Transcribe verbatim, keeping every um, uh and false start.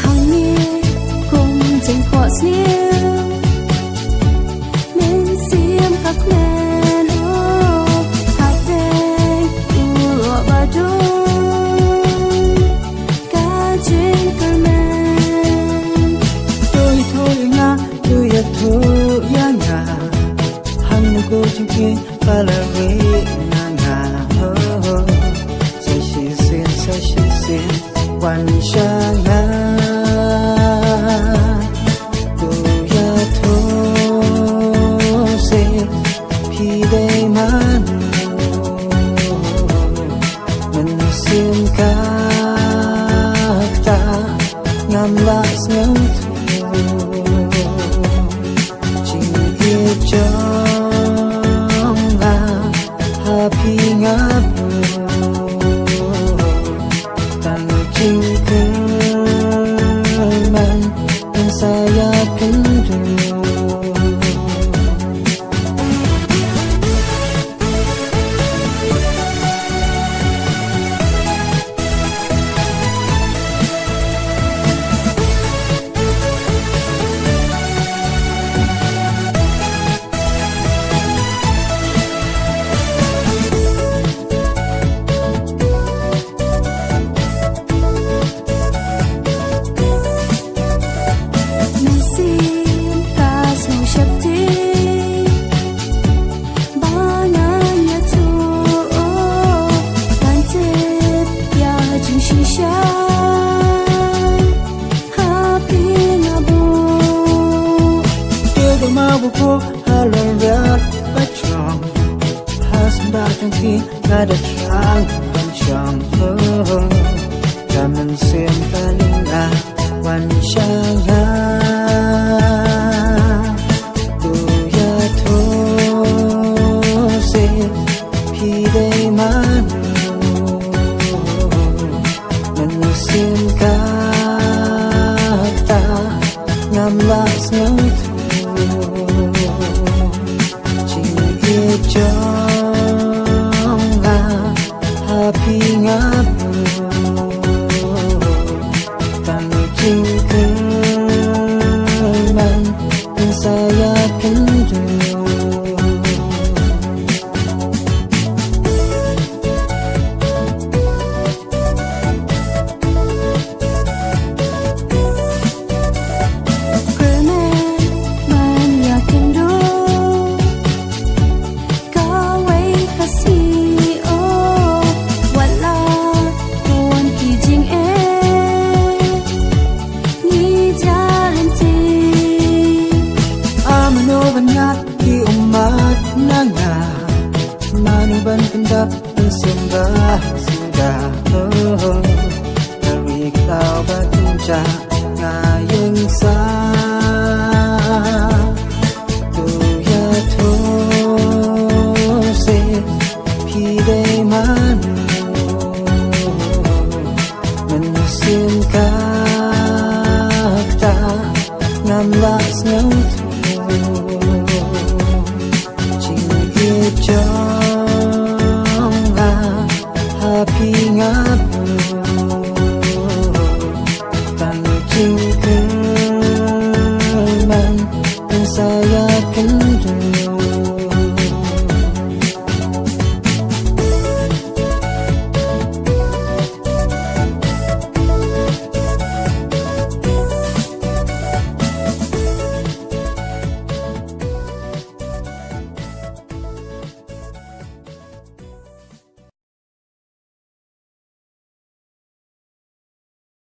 Hangne kum jingphohsniew, mynsiem ka kmen, oh, hapdeng u lyoh ba dum ka jingkyrmen. To ïathuh ïa nga, to ïathuh ïa nga, hangne ko jingkit ba la ri na nga, oh, oh. Sa shisien, sa shisien, wan sha nga. To ïathuh seh, phi dei mano? Mynsiem kata ngam lah sngewthuh. Jingïeit jong nga ha phi nga buh, tang jingkyrmen sa ïakynduh. Mynsiem ka sngew sheptieng ba ngan ïathuh, oh, ban tip ïa jingshisha ha phi nga buh. Te ba ma buh ko halor riat ba jrong, ha syndah jong phi nga da thrang ban shong, oh. Ka mynsiem kane nga, wan sha nga. To ïathuh seh, phi dei mano? Mynsiem kata ngam lah sngewthuh. Jingïeit jong nga ha phi nga buh, tang jingkyrmen sa ïakynduh. Kyrmen ban ïakynduh kawei ka sngi, oh, wat la bun ki jingeh ngi ïa lynti. A mano ban ïaid ki ummat na nga, mano ban pyndap mynsiem ba suda, oh. Ka ri ka daw ba kynjah nga ïeng sa. To ïathuh seh, phi dei mano? Mynsiem kata ngam lah sngew